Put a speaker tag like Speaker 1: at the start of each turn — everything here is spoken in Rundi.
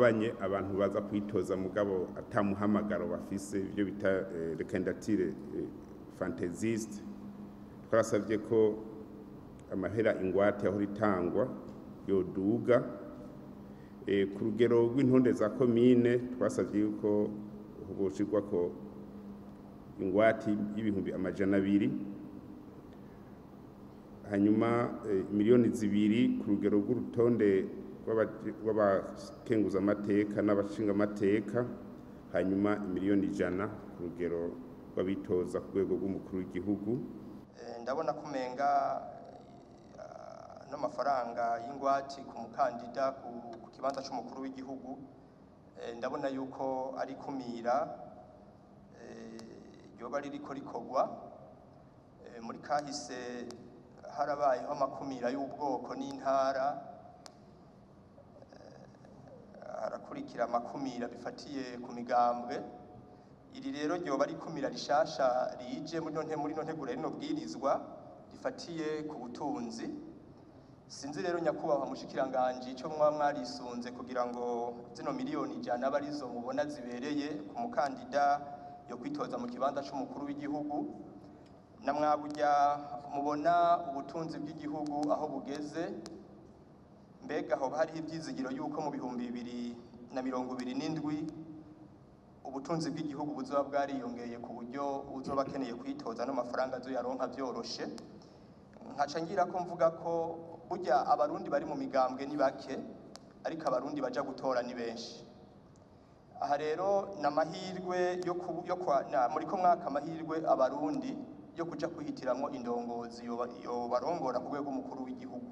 Speaker 1: Tugabanye abantu baza kwitoza mugabo atamuhamagaro bafise, ibyo bita candidature fantaisiste. Twarasabye ko amahera ingwate aho ritangwa yoduga. Ku rugero rw'intonde za komine, twasabye yuko boshirwa ko ingwate y'200,000, hanyuma 2 miliyoni ku rugero rw'urutonde rw'abakenguzamateka n'abashingamateka, hanyuma 100 miliyoni ku rugero rw'abitoza ku rwego rw'umukuru w'igihugu.
Speaker 2: Ndabona kumenga n'amafaranga y'ingwate ku mukandida ku kibanza c'umukuru w'igihugu, ndabona yuko ari kumira ryoba ririko rikorwa. Muri kahise harabayeho amakumira y'ubwoko n'intara, harakurikira amakumira bifatiye ku migambwe. Iri rero ryoba ari ikumira rishasha rije muri no nteguro rino bwirizwa rifatiye ku butunzi. Sinzi rero, nyakubahwa mushikiranganji, ico mwa mwarisunze kugira ngo zino 100 miliyoni abe arizo mubona zibereye ku mukandida yo kwitoza mu kibanza c'umukuru w'igihugu, na mwaburya mubona ubutunzi bw'igihugu aho bugeze. Mbega hoba hariho ivyizigiro yuko mu 2027 ubutunzi bw'igihugu buzoba bwariyongeye ku buryo uzoba akeneye kwitoza n'amafaranga azoyaronka vyoroshe? Nkaca ngira ko mvuga ko burya Abarundi bari mu migambwe ni bake, ariko Abarundi baja gutora ni benshi. Aha rero ni amahirwe yo kwa, na, muri ko mwaka amahirwe Abarundi yo kuja kwihitiramwo indongozi yobarongora ku rwego mukuru w'igihugu.